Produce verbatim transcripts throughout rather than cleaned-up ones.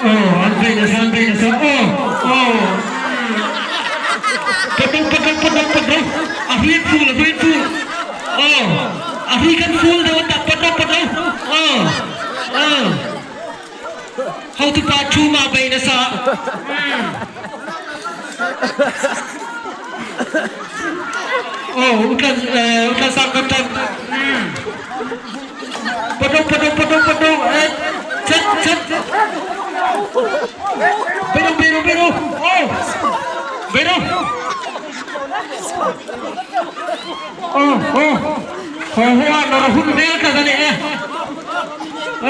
Oh, an bei nasa, an bei nasa. Oh, oh. Pawt ro, pawt ro, pawt ro, pawt ro. A hrui an full, a hrui an full. Oh, a hrui khan full deu a ta, pawt ro, pawt ro. Oh, oh. Hotupa Thuma bei nasa. Hmm. Oh, u tla, eh, u tla sa ka tan. Hmm. Pawt ro, pawt ro, pawt ro, pawt ro. Eh, chat, chat. Bei ro, bei ro, bei ro. Oh. Bei ro. Oh, oh. Ho, ho, a nawr hun vel ka ta ni, eh.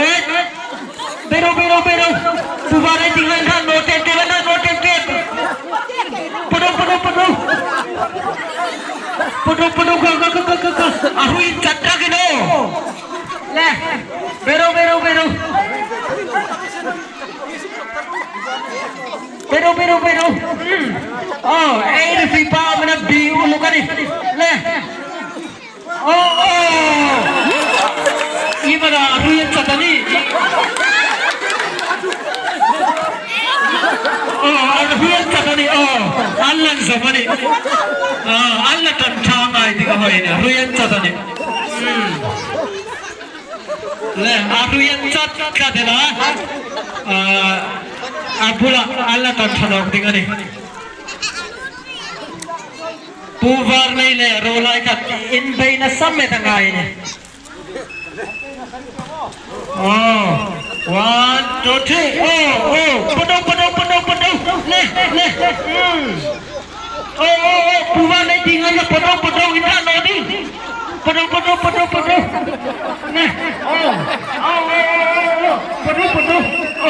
Eh. Bei ro, bei ro, bei ro. Pu Vanreidinga an hrat naw tep tep, an hrat naw tep tep. Pawt ro, pawt ro, pawt ro. Pawt ro, pawt ro, ka, ka, ka. A hrui an chat tak a ni. Le. Bei ro, bei ro, bei ro. Bei ro, bei ro, bei ro. Hmm. Oh, ei, referee pa, mana bi u lo ka ni. Le. Oh, oh. Ei mana, a hrui an chat a ni. Oh, a hrui an chat a ni. Oh, an lan zawm a ni. Ah, an la tan ṭha ngai ding a hoi a ni. A hrui an chat a ni. Hmm. Le, a hrui an chat tlat el a. Ah, a bula an la tan ṭha nawk ding a ni. Pu Varnei le ro lai khat inbeina sam met a ngai a nih. Oh, one, two, three. Oh, oh, pawt ro, pawt ro, pawt ro, pawt ro. Le, le. Hmm. Oh, oh, oh, Pu Varnei tieng an la pawt ro, pawt ro, in hrat naw ding. Pawt ro, pawt ro, pawt ro, pawt ro. Le. Oh, oh, oh, oh, oh. Pawt ro, pawt ro.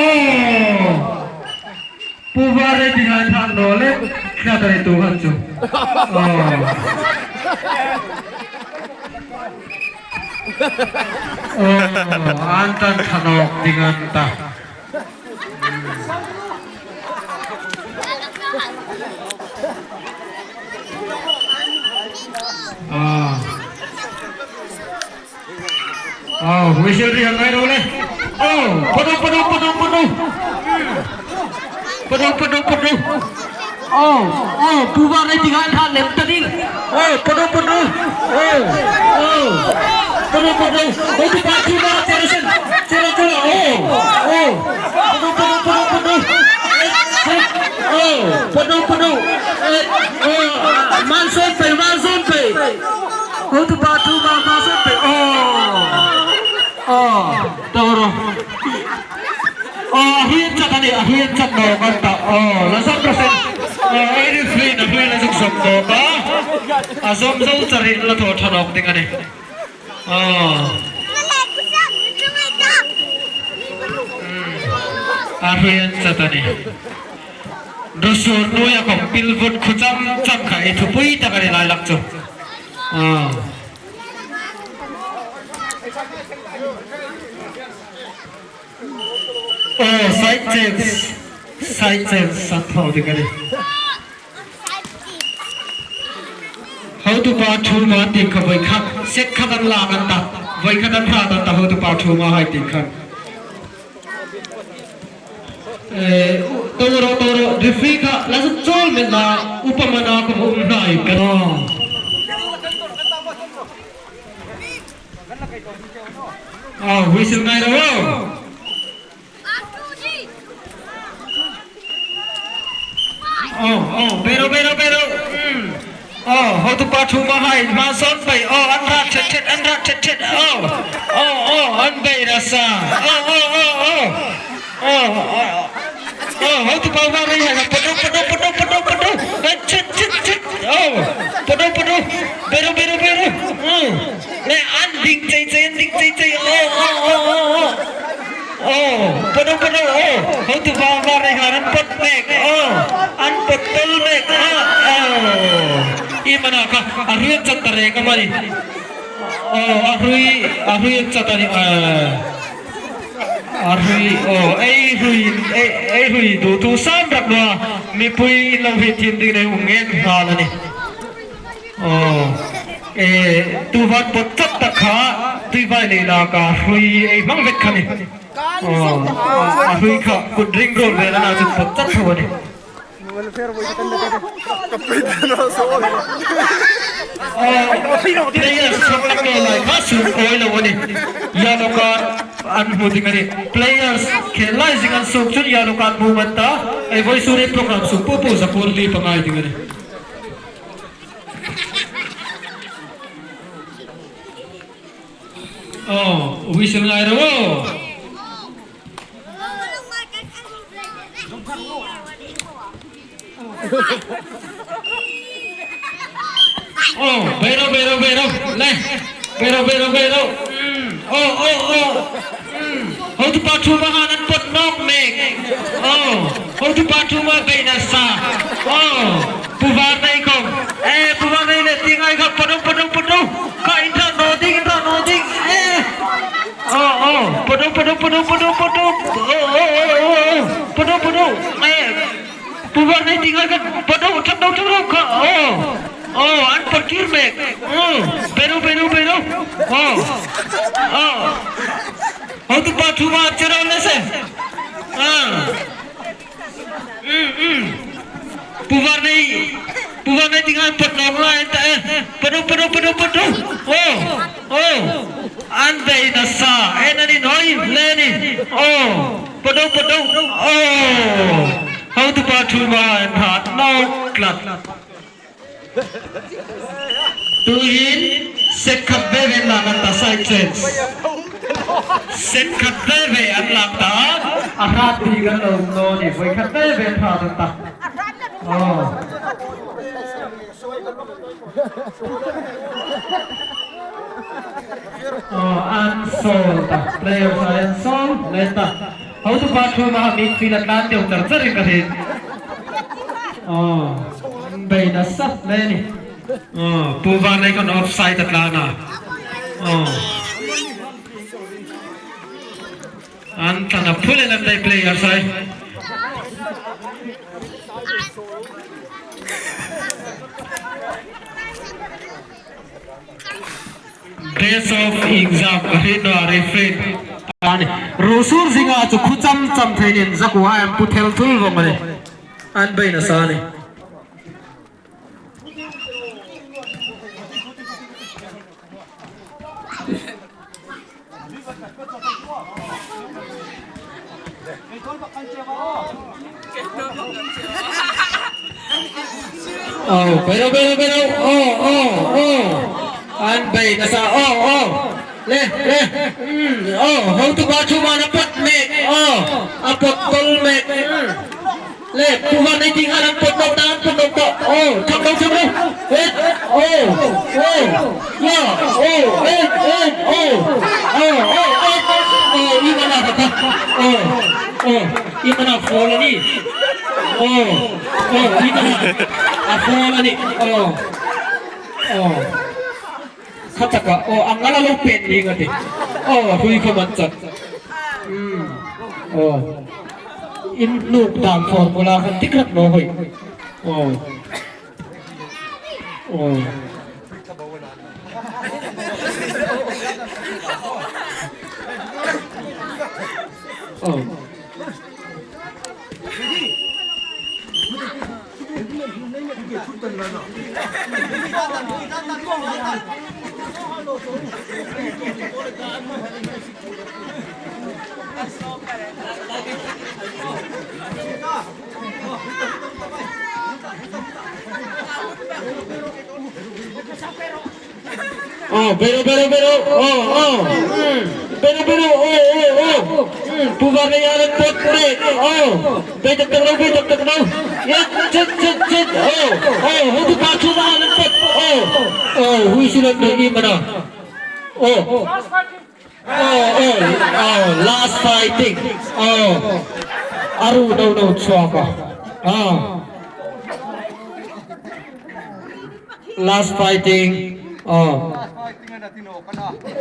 Oh. Pu Varnei tieng an hrat naw le, ka ta ni tu khan chu. Oh. Oh, an tan ṭha nawk ding an ta. Ah. Oh, whistle ri hang ngai ro le. Oh, pawt ro, pawt ro, pawt ro, pawt ro. Pawt ro, pawt ro, pawt ro. Oh, oh, Pu Varnei tieng an hrat lem ta ding. Oh, pawt ro, pawt ro. Oh, oh. Pawt ro, pawt ro. Hotupa Thuma, che ro, che ro, che ro. Oh, oh. Pawt ro, pawt ro, pawt ro, pawt ro. Oh, pawt ro, pawt ro. Eh, oh, Manson pei, Manson pei. Hotupa Thuma, Manson pei. Oh. Oh, tawr ro. Oh, a hrui an chat a nih, a hrui an chat nawk an ta. Oh, la zawm ro se. Oh, ei referee-in a hrui la zuk zawm nawk a. A zawm zo char hi la thaw ṭha nawk ding a nih. Oh. Hmm. A hrui an chat a nih. Ro sur hnuoia khawm pilvut khu cham cham kha ei thupui tak a ni lai lak chu. Ah. Oh, side change. Side change, san thaw ding a nih. Hotupa Thuma tieng kha voi khat, set khat an lak an ta. Voi khat an hrat an ta, Hotupa Thuma hai tieng khan. Eh, tawr ro, tawr ro, referee kha, la zuk chawl met la, upa mana ka um hnai ka. Oh, whistle ngai ro. Oh, oh, bei ro, bei ro, bei ro. Hmm. Oh, Hotupa Thuma hai, Manson pei. Oh, an hrat chet chet, an hrat chet chet. Oh, oh, oh, an bei nasa. Oh, oh, oh, oh. Oh, oh, oh. Oh, Hotupa Varnei hai, pawt ro, pawt ro, pawt ro, pawt ro, pawt ro. Eh, chet, chet, chet. Oh, pawt ro, pawt ro. Bei ro, bei ro, bei ro. Hmm. Le, an ding chei chei, an ding chei chei. Oh, oh, oh, oh, oh. Oh, pawt ro, pawt ro, oh. Hotupa Varnei hai an pawt mek, oh. An pawt tawl mek, oh, oh. Ei mana kha, a hrui an chat ta reng am a nih. Oh, a hrui, a hrui an chat a nih, eh. A hrui, oh, ei hrui, ei, ei hrui dutu san rak naw. Mipui in lo hriet thiem ding nei hung ngen nghal a nih. Oh, eh, tu van pawt chat tak kha, Tuivai lei laka hrui ei hmang vek kha nih. Aw, a hlui kha kut ring ro ve la na chu pot chat tho a nih. Aw, players chhawk lam lo lai kha sung kawi lo a nih. Yellow card an hmu ding a nih. Players khel lai zing an suok chun yellow card hmu ngat ta. Ei vawisun ei program sung po po za kul li pa ngai ding a nih. Aw, whistle ngai ro. Aw, beiro, beiro, beiro. Le. Beiro, beiro, beiro. Mm. Aw, aw, aw. Mm. Hotupa thuma han an pot nawk mek. Aw. Hotupa thuma beina sa. Aw. Pu Varnei khom. Eh, Pu Varnei le ti ngai kha, pado, pado, pado. Kha inthla naw ding, inthla naw ding. Eh. Aw, aw. Pado, pado, pado, pado, pado. Aw, aw, aw, aw, aw. Pado, pado. Eh. Pu Varnei ti ngai kha, pado, thak deu, thak deu kha. Aw. Aw, an pot kir mek. Aw. Beiro, beiro, beiro. Aw. Aw. Hotupa thuma che ro le se. Ah. Mm, mm. Pu Varnei, Pu Varnei ti ngai pot nawk lai ta, eh. Pado, pado, pado, pado. Oh, oh. An beina sa, eh, nani noi, le ni. Oh, pado, pado. Oh. Hotupa thuma an hat nawk tlat. Tuhin set khat ve ve an lak ta, side change. Set khat ve ve an lak ta. A hrat bik an lo um naw ni, voi khat ve ve an hrat an ta. Oh. Oh, an sawl ta. Players an sawl le ta. Hotupa thuma midfield a tlan deu char char in ka hriet. Oh, beina sa le ni. Oh, Pu Varnei khan offside a tlan a. Oh. An tlan a phul el an dai players hai. Best of exam, ka hriet naw a, referee. Ani, ruo sur zinga chu khu cham cham thei nin zakuo hai an pu thel thul vawng a nih. An beina sa a nih. Oh, beiro, beiro, beiro. Oh, oh, oh. An beina sa. Oh, oh. Le, le. Mm, oh, hotupa thuma an pot mek. Oh, a pot tawl mek. Mm. Le, Pu Varnei ti ngai an pot nawk ta, an pot nawk ta. Oh, thak lo, thak lo. Eh, oh, oh. Ya, oh, eh, eh, oh. Oh, oh, oh, oh. Oh, i mana ka ta. Oh, oh. I mana foul a nih. Oh, oh, i mana. A foul a nih. Oh. Oh. Khataka, oh, a ngal a lo pen ni nga ti. Oh, hui kha man chat. Hmm. Oh. In nuk dam formula khan dik rak lo hoi. Oh. Oh. Oh. Oh, beiro, beiro, beiro. Oh, oh. Hmm. Beiro, beiro. Oh, oh, oh. Hmm. Pu Varnei an pot mek. Oh. Beidok tak lo, beidok tak lo. Ya, chet, chet, chet. Oh, oh. Hotupa thuma an pot. Oh. Oh, hui silan dai i mana. Oh. Oh, oh, oh, last fighting. Oh. A ru no no chhuak a. Ah. Last fighting. Oh.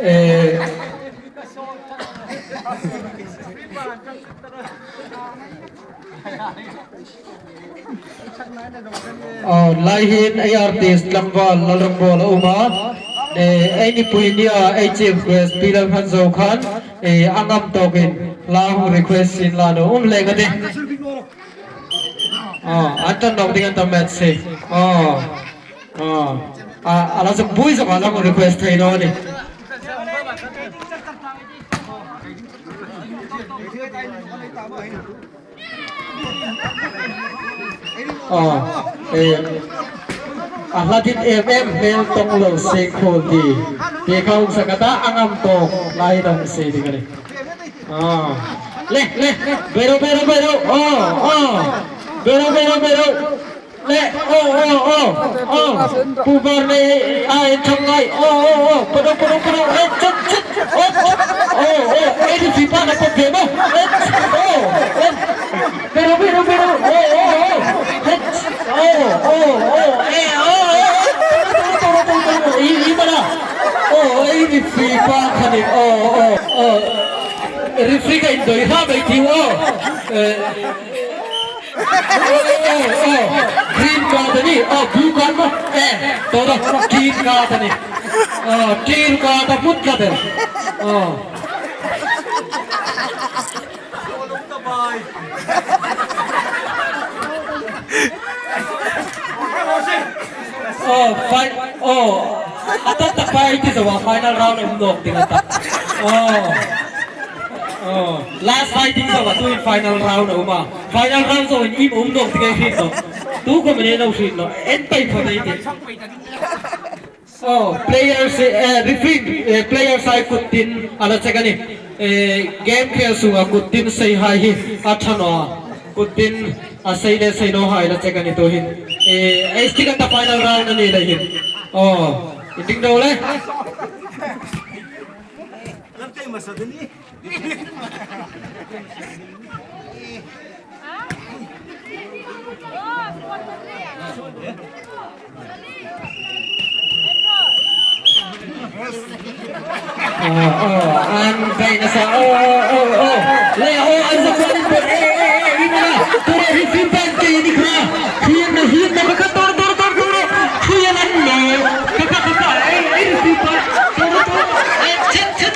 Eh. Oh, lai hin ei artist tlangval Lalrambawla um a. Eh, ei mipui nia, ei chief guest Pi Lalphanzo khan, eh, a ngam tawkin. Lang request in la no um le ka de. Oh, an tan nawk ding an tan match se. Oh. Oh. A, a la chu bui zawk a lang request thei naw ni. Oh, eh, a hla dit em em hmel tawng lo se khawl ti. Ti kha hung sak a ta, a ngam tawk lai dang se ding a ni. Oh. Le, le, bero, bero, bero. Oh, oh. Bero, bero, bero. Le, oh, oh, oh, oh. Pu Var nei, ai, thang ngai. Oh, oh, oh. Pado, pado, pado. Eh, chut, chut. Oh, oh, oh. Eh, di fipa na pado mo. Eh, oh, eh. Pero, pero, pero. Oh, oh, oh. Eh, oh, oh, oh. Eh, oh, oh, oh. Toro, toro, toro, toro. I, i mana. Oh, eh, di fipa kha ni. Oh, oh, oh. Referee ka indoi ha bai ti, oh. Eh. Oh, oh, oh. Green card a ni. Oh, blue card mo. Eh, to da. Green card a ni. Oh, green card a mut ka de. Oh. Oh, fi-, oh. A ta ta fight is a final round um nawk ding a ta. Oh. Oh, last fighting zo a, tuhin final round a um a. Final round zo in im um nawk ding ei hriet nawh. Tu khom nei lo hriet nawh. En pei pha dai ti. Oh, players, eh, referee, eh, players hai kut tin a la check a ni. Eh, game khel sunga kut tin sei hai hi a ṭha naw a. Kut tin a sei le sei naw hai la check a ni tuhin. Eh, ei stick an ta final round a ni le hin. Oh, i ding do le. Oh, oh, an bai na sa, oh, oh, oh, oh. Le, oh, an sa kuan in put, eh, eh, eh, eh, ina. Tura hi fin pan ke ni kha. Hi na, hi na, ka tor, tor, tor, tor. Hi na, no. Ka, ka, ka, ka, eh, eh, hi pan. Tor, tor, eh, chet, chet.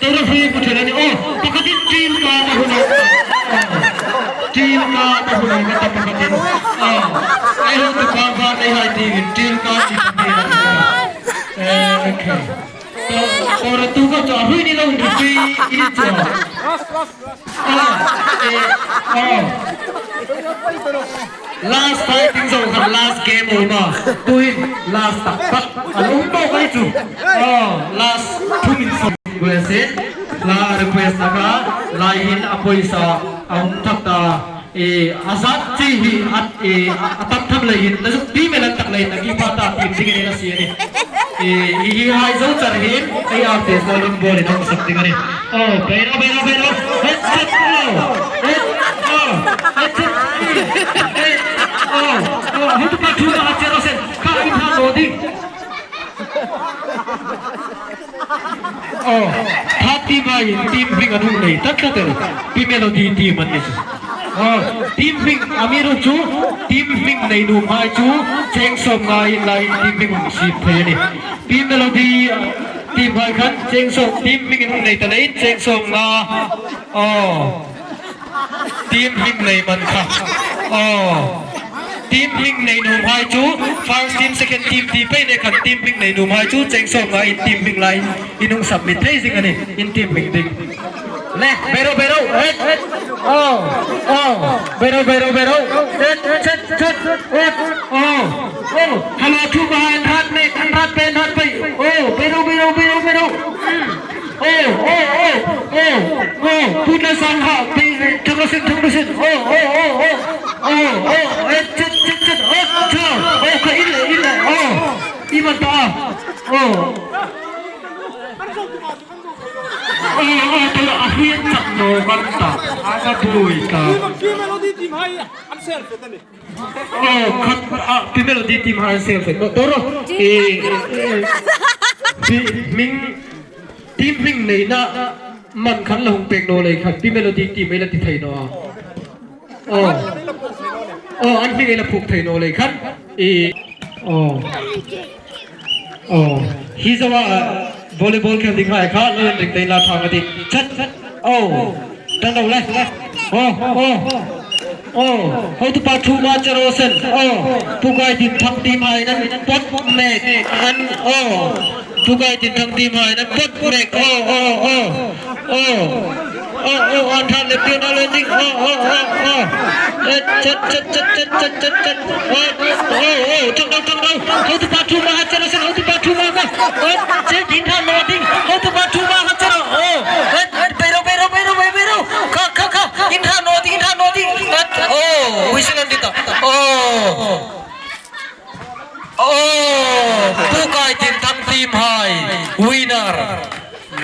Tora free ku thei a ni. Oh, pakhatin team ka ta hun a. Team ka ta hun a ka ta pakhatin. Oh, ai ho tu ka ba nei hai ti team ka ti ti. Eh, okay. Tora tu ka cha hui ni lo ri ti i cha. Oh, eh, oh. Last fighting zo kha last game over. Tuhin last tak tak. A lo um bawk a ni chu. Oh, last two minutes of request. La request taka lai hin a poisa a hung thak ta. Eh, a zat chi hi a, eh, a, a tam tham lei hin. Na zuk ti melan tak lei na ki pa ta ti ding ni na si ni. Eh, hi hi hai zo char hin. Ei a te so lung bol in hung sak ding a ni. Oh, beira, beira, beira. Headset, oh. Head, oh. Headset. Eh, oh. Oh, hutu pa thu na a chero sen. Ka i tha lo di. Oh, kha team hai, team hming an hung nei tak tak el. Pi Melody team an ni chu. Oh, team hming, amiruokchu, team hming nei nuom hai chu, cheng sawmnga in lai team hming hung siem thei a ni. Pi Melody, uh, team hai khan, cheng sawm, team hming in hung nei ta leiin, cheng sawmnga. Oh. Team hming nei man kha. Oh. Team hming nei nuom hai chu, first team, second team ti pei nei khan team hming nei nuom hai chu, cheng sawmnga in team hming lai in hung submit thei zing a ni, in team hming ding. Le, bero, bero, et, et, oh, oh, bero, bero, bero, et, et, et, et, et, oh, oh, hello, thu ba, an rat nei, an rat pei, an rat pei, oh, bero, bero, bero, bero, hmm. Oh, oh, oh, oh, oh, put na sang ha, thang ra sin, thang ra sin. Oh, oh, oh, oh, oh, oh, eh, chit, chit, chit, oh, cha, oh, ka in le, in le, oh, i man ta, oh. Oh, oh, to a hui chak no kan ta, a ka bui ta. Team, team, team, hai, an self, tani. Oh, khat, ah, Pi Melody team hai self. No, Toro. Eh, eh, eh. Hming, team hming neina man khan la hung pek naw lei khan, Pi Melody team ei la ti thei naw a. Oh. Oh, an hming ei la phuok thei naw lei khan. I. Oh. Oh. Hi zawa volleyball khel ding hai kha, lo en ring tein la thang a ti. Chat. Oh. Dang lo le. Oh, oh. Oh, hotupa thuma charosen. Oh, Pu Kaidinthang team hai nan pot mek an. Oh, Pu Kaidinthang team hai nan pot mek. Oh, oh, oh. Oh. Oh, oh, an than le pian a le ding. Oh, oh, oh, oh. Eh, chat, chat, chat. Oh, oh, oh, thang dau, thang dau. Hotupa thuma ha charosen, hotupa thuma ha. Oh, che din than lo ding. Hotupa thuma ha charo. Oh, eh, eh, beiro, beiro, beiro, beiro, beiro. Kha, kha, kha. In than lo ding, in than lo ding. Eh, oh, whistle an di ta. Oh. Oh, Pu Kaidinthang team hai. Winner.